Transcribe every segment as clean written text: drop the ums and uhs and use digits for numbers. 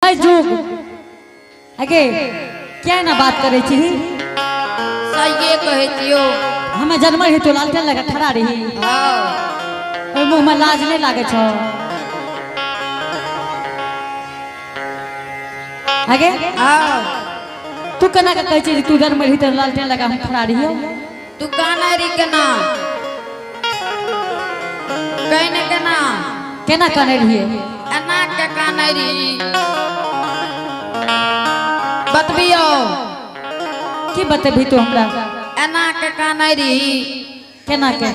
छै जुग। अगे क्या ना बात करै छी? सहिए कहै छियो। हमें जन्मल ही तो लालटेन लगा खड़ा रही। हाँ। ओहि मुँह में लाज नहीं लागे छौ। आगे? हाँ। तू केना के कहै छी जे तू जन्मल ही तो लालटेन लगा हम खड़ा रहियो? तू कानै रही केना? कहने केना? केना कानै रहिए? एना के कानै रही। बतबियो। की बतेबही तू हमरा? एना के कानै रही। केना के?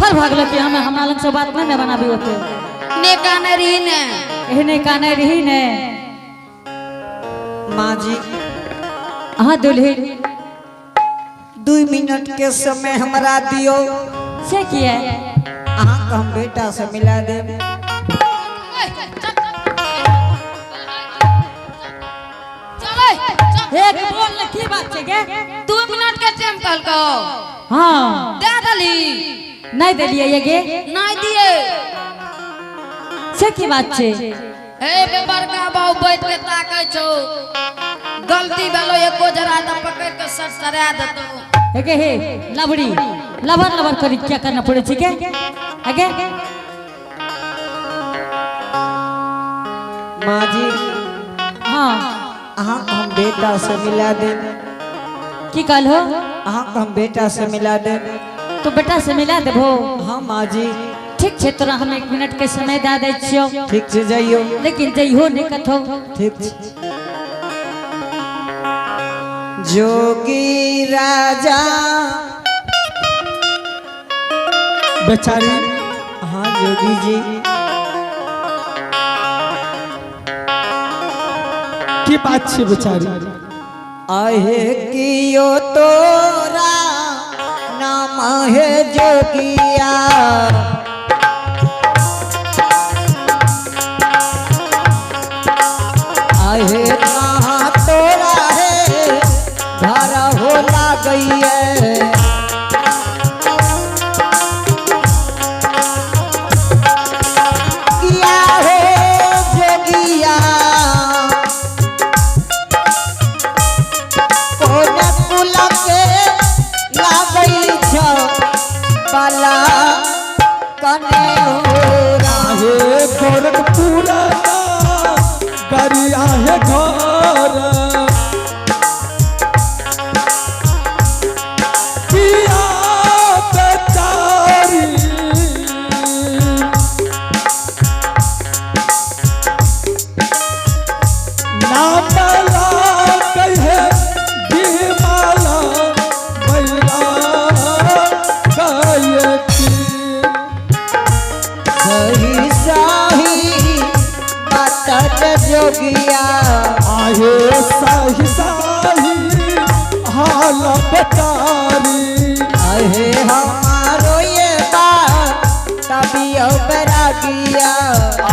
फर भागल कि हमें हमरा लग से बात नहीं बनाबी ओते। ने कानै रही ने। एहने कानै रही ने। माँ जी। अहाँ दुल्हन। 2 मिनट के समय हमरा दियो। से किया? अहाँ के हम बेटा से मिला देब। एक बोल न की बात छै गे? 2 मिनट के टाइम कहलको। हाँ। दे देली। नहीं देलिए ये गे? नहीं दिए। से की बात छै? हे बे बड़का बाबू बैठ के ताकै छौ। गलती भेलो एको जरा त पकड़ के सर सरा देतो। हे गे हे लबड़ी लबर लबर करी क्या करना पड़े छै गे? आगे? माँ जी। हाँ। अहाँ के हम बेटा से मिला देब। की कहलो? अहाँ के हम बेटा से मिला देब। तो बेटा से मिला देबो? हाँ माँ जी। ठीक छै, तोरा हम 1 मिनट के समय दे दै छियौ। ठीक छै, जइयो। लेकिन जइहो नहीं कथो। ठीक छै। जोगी राजा बेचारी। हाँ जोगी जी। की बात छे बेचारी? आहे कियो तोरा नाम है जोगिया। आहे कहाँ तोरा है धारा हो लागई है। किया हो जोगिया कोन कुल के लागई छ बाला कने हो राम। आहे गोरखपुर गरिया है घर। किया बेचारी। नाम कहे बिमाला बैरा गयती। सही सही बात जोगिया। आहे साही साही हाल बतारी। आहे हमारो ये बात तबियो बैरागिया।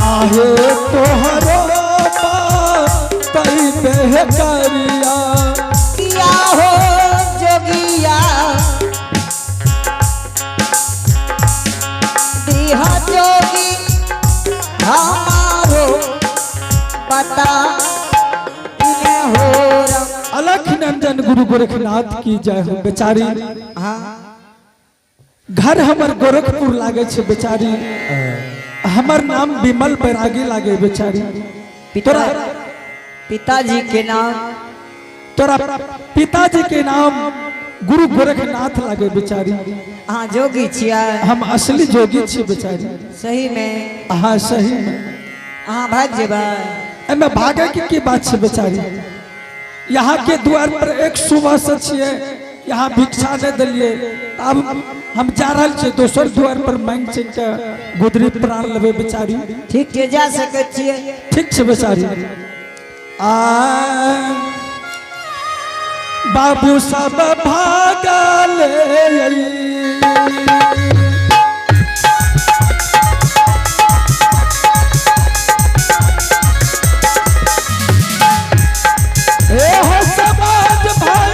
आहे तोहरो तई पे करिया। किया हो जोगिया दिहा जोगी हमारो पता इने हो रम। अलख नंदन गुरु गोरखनाथ की जय हो बेचारी। हाँ। घर हमर गोरखपुर लागे छे बेचारी। हमर नाम विमल बैरागी लागे बेचारी। पिता पिताजी के नाम? तोरा पिताजी के नाम गुरु गोरखनाथ लागे बेचारी। हाँ जोगी छिया। हम असली जोगी छी बेचारी। सही में? हाँ सही में। हाँ भाग जेबै। एमे भागे की बात छे बेचारी? यहाँ के द्वार पर एक सुबह से छिए, यहाँ भिक्षा नहीं दिलिए। अब हम जा रहा छिए दोसर द्वार पर मांग चिंग के गुदरी प्राण लेबे बेचारी। ठीक छै, जा सकै छिए। ठीक छै बेचारी। आ बाबू सब भागल। ए हो समाज भाई।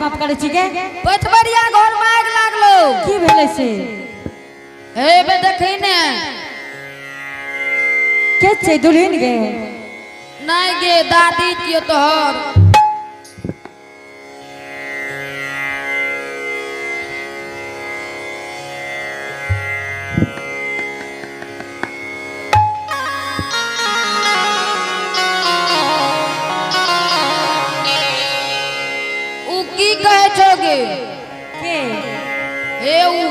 गप करै छी गे? पचबरिया घर में आगि लागलो। की भेलै से? हे बे देखी ने। के छै दुल्हन गे? नहीं गे, दादी छियो तोहर। उ की कहै छौ गे? के? हे उ।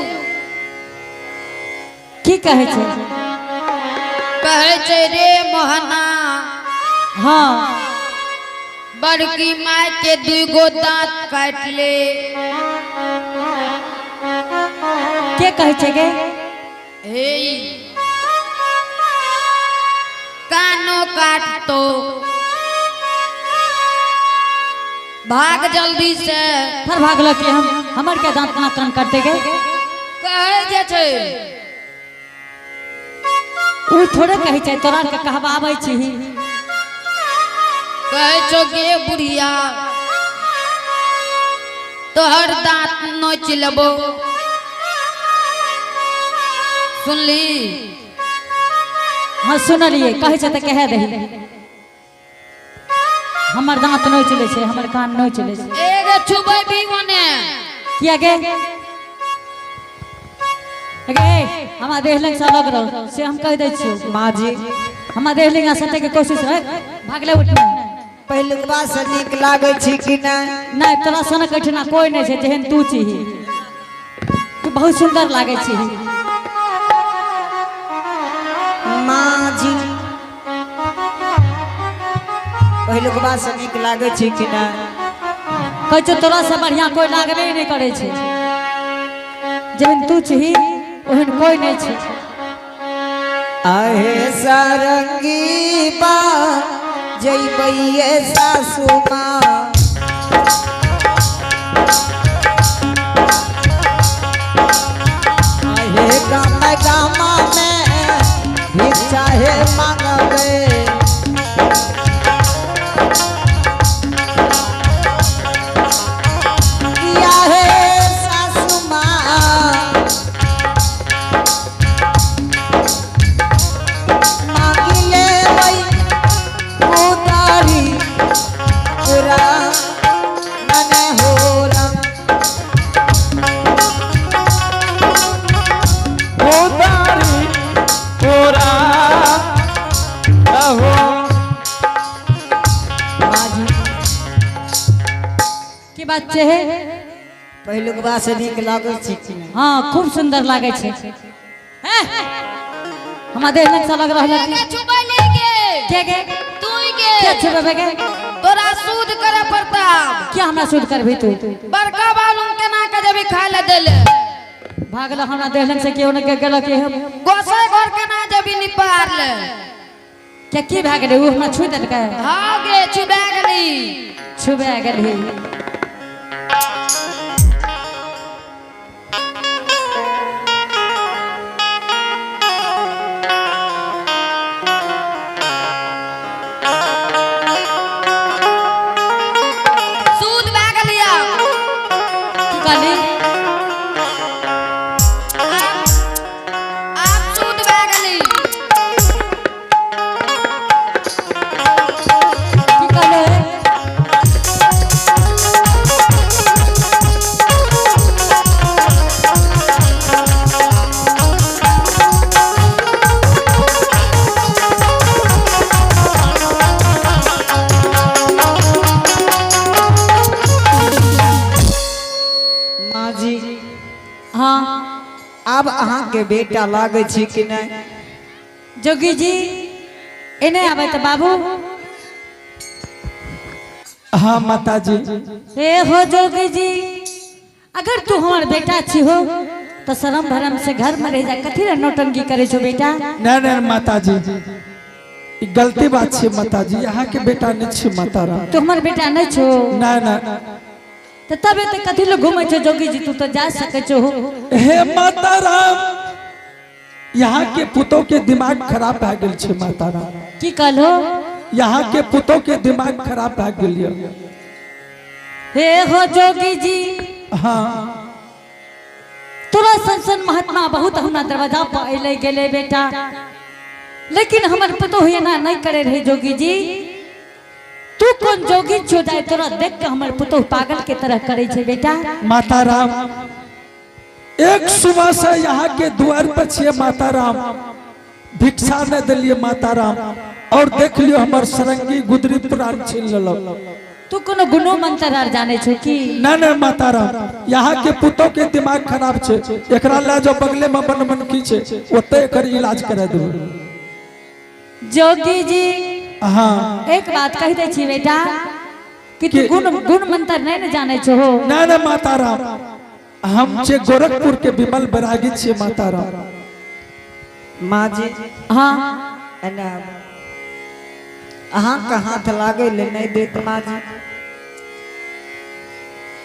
की कहै छै? कहै छै रे मोहना। हाँ। बड़की माय के 2 गो दांत काट ले। के कहै छै गे? हे कानो काट तो भाग जल्दी से। फिर भागल के हम हमर के दांत ना कान काटते गे? कहै जे छै। उ थोड़े कहै छै, तोरा के कहबा आबै छी। कहै छौ गे बुढ़िया तोहर दांत नोच लेबो। सुनली? हाँ सुनलिए, कहै छै तऽ कहे दही। हमर दांत नोच लै छै, हमर कान नोच लै छै। एगे छुबै भी ओने। किया गे? गे हमरा देह लग से अलग रहो, से हम कह दै छियौ। माँ जी। हमरा देह लग सटे के कोशिश है, भागले उठने। पहिलुकबा से नीक लागै छी कि नहि? नहि, तोरा सनक एहिठिना कोई नहि छै जेहन तू छीही। तू बहुत सुंदर लागै छीही। माँ जी पहिलुकबा से नीक लागै छी कि नहि? कहै छौ तोरा से बढ़िया कोई लागबे नहि करै छै। जेहन तू छीही ओहन कोई नहि छै। आहे सारंगी बा जइबैये सासू माँ। आहे गाम गाम में भिक्षा हे मांगबे। किया हे सासू माँ मांगी लेबै उतारी पूरा मन हो राम। उतारी पूरा हो। माँ जी। की बात छै हे? पहिलुकबा से नीक लागै छै कि नहि? हाँ खूब सुंदर लागै छै। हैं? हमरा देह लग से अलग रहल एगे छुबै ले गे। के गे? तू गे। के छुबेबे गे? तोरा सूद करे पड़ता। क्या हमरा सूद करबी तू? बड़का बालू केना के जेबी खाय ले देले? भागल हमरा देह लग से केओ ने गेल के हम। गोसाई घर केना जेबी निपार ले? के की भए गेलै? उ हमरा छुइ देलकै। हाँ गे छुबे गेली। छुबे गेली। सूद भए गेली आब। की कहली? आब सूद भए गेली। की कहले? माँ जी। हाँ। आब अहाँ के बेटा लागै छी कि नहि? जोगी जी एने आबै तऽ बाबू। हाँ माता जी। ए हो जोगी जी, अगर तू हमार बेटा छी हो तो शरम भरम से घर में रह जा, कथी रे नौटंकी करे छो बेटा? नहीं नहीं माता जी, ई गलती बात छे माता जी, यहाँ के बेटा नहीं छे माता राम। तू हमार बेटा नहीं छो? ना ना। तो तबे तो कथी ले घूमे छो जोगी जी, तू तो जा सके छो। हे माता राम, यहाँ के पुतों के दिमाग खराब भए गेल छे माता राम। की कहलो? यहाँ के पुतों के दिमाग खराब भए गेल ये। हे हो जोगी जी, हाँ। तोरा सन सन महात्मा बहुत हमरा दरवाजा पर अइले गेले बेटा, लेकिन हमर पुतोह एना नहीं करे रहे जोगी जी। तू कौन जोगी छो जाए तोरा देख के हमर पुतोह पागल के तरह करे छे बेटा। माता राम, एक सुबह से यहाँ के द्वार पर छिए माता राम, भिक्षा नहीं दिलिए माता राम, और देख लियो हमर सरंगी गुदरी पुरान छीन लेलक। तू कोनो गुनो मंत्र आर जाने छो की? ना ना माता राम, यहाँ के पुतोह के दिमाग खराब छे, एकरा ला जो बगले में बनमन की छे ओते एकर इलाज करा देबे। जोगी जी, हाँ। एक बात कह दे छी बेटा कि तू के? गुण गुण मंत्र नहीं न जाने छो हो। ना ना माता राम, हम छे गोरखपुर के विमल बैरागी छे माता राम। माँ जी। हाँ। एना अहाँके हाथ लागे ले नहीं देत माँ जी।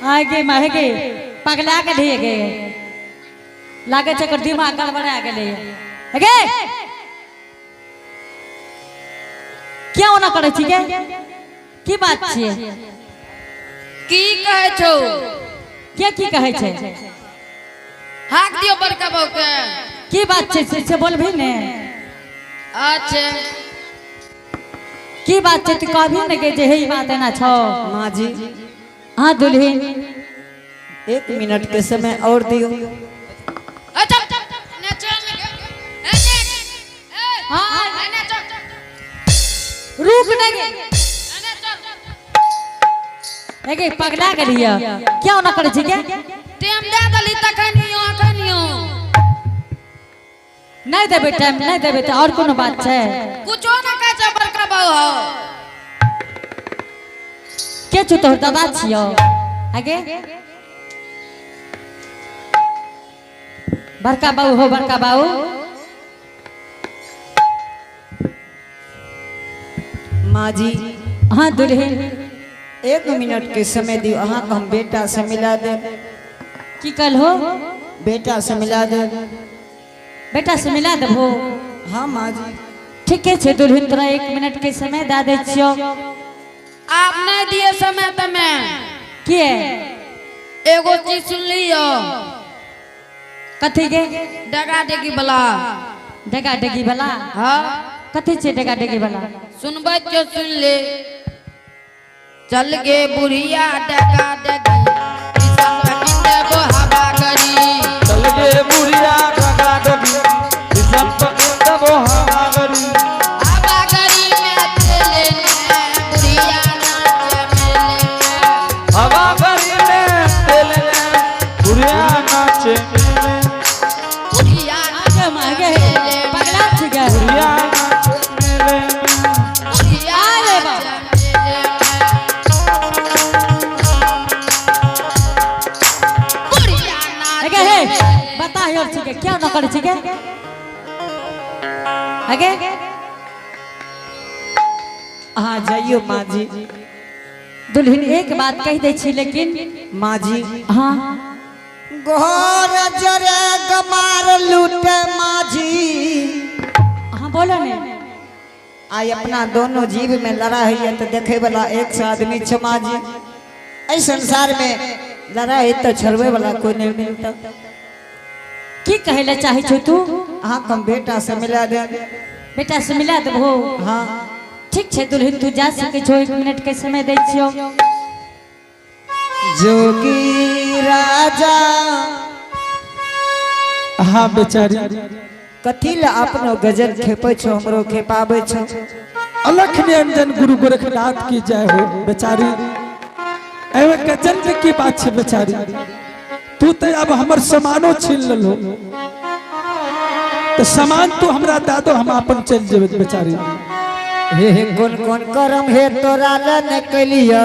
आगे महगे पगला के लिए गे लागे छै एकर दिमाग गड़बड़ा गेलै। गे क्यों ओना करै छी गे? की बात छियै? की कहै छौ? के की कहै छै? हाक दियो बड़का बाबू के। की बात छै से बोलबही ने। अच्छा। की बात छै तू कहबी ने गे जे हे ई बात एना छौ। माँ जी। हाँ दुल्हिन। 1 मिनट के समय और दियो। अच्छा नेचुरल ए ए। हाँ। एने चल। रुक ने गे। एने चल। हे गे पगला गेलियै, क्यों ओना करै छी गे? टाइम दे देली तखनियो अखनियो। नहीं देबै टाइम, नहीं देबै तऽ और कोनो बात छै? कुछो ना कहै छै बड़का बाबू हौ। के छौ तोहर दादा छियौ? आगे बड़का बाबू हो, बड़का बाबू। माँ जी। हाँ दुल्हिन। 1 मिनट के समय दियो, अहाँके हम बेटा से मिला देब। की कहल हो? बेटा से मिला देब। बेटा से मिला देबहो? हाँ माँ जी। ठीके छै दुल्हिन, तोरा 1 मिनट के समय दए दै छियौ। आप नहीं दिए समय तमे। किए? एगो चीज सुन लियो। कथी गे? डगा डेगी वाला। डगा डेगी वाला? हाँ। कथी छै डगा डेगी वाला? सुनबै क्यों सुन ले। चल गे बुढ़िया डगा डेगी, हवा करी। चल गे बुढ़िया डगा डगी, हवा करी। हवा करी में चले बुढ़िया नाचे मेले में। हवा करी में चले बुढ़िया नाचे मेले। बुढ़िया आगे मागे पगला छी गे। बुढ़िया नाचे मेले में। बुढ़िया अरे बाबा। नाचे मेले में। बुढ़िया नाचे आगे हे बता यार छी गे, क्यों न करै छी गे? आगे अहाँ जाइयो माँ जी। दुल्हिन एक बात कह दै छी लेकिन। माँ जी। हाँ। गोर जरे गमार लूटे माँ जी। हाँ बोलो ने। आई अपना दोनों जीव में लड़ाई है तो देखे वाला एक सौ आदमी छे माँ जी। ऐ संसार में लड़ाई तो छोड़वे वाला कोई नहीं मिलता। की कहे ला चाहे छो तू? अहाँ कम बेटा से मिला दे। बेटा से मिला देबहो? हाँ। ठीक छै दुल्हिन, तू जा सकै छो, 1 मिनट के समय दै छियौ। जोगी राजा। हाँ बेचारी। कथी ला अपनो गजल खेपै छो, हमरो खेपाबै छो। अलख निरंजन गुरु गोरखनाथ की जय हो। बेचारी एमे गजल के की बात छे बेचारी, तू तो अब हमर सामानो छीन लेलो, तो सामान तू हमरा दे दो, हम अपन चल जेबे बेचारी। हे हे कौन कौन करम हे तोरा ला न कैलिया।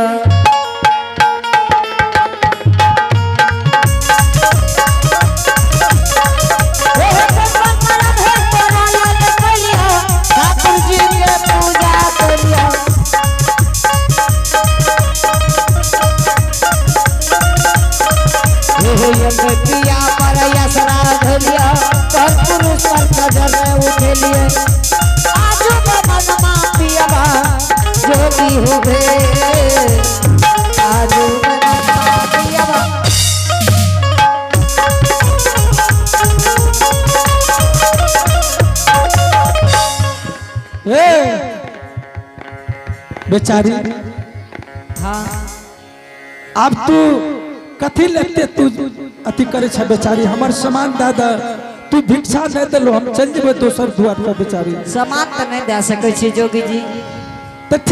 ठाकुर जी के पूजा करिया। हे हे पिया पर यसरा धलिया, पर पुरुष पर नजर उठेलिए। आजू मनमा पियाबा जोगी हुए। आजू मनमा बाबा। ए बेचारी, हाँ। आब तू कथी लेते तू अथी करे छ बेचारी? हमर सामान दे दे, तू भिक्षा नहीं देलो, हम चल जेबै दोसर दुआर पर बेचारी। सामान तऽ नहि दए सकै छी जोगी जी। तऽ ठीक।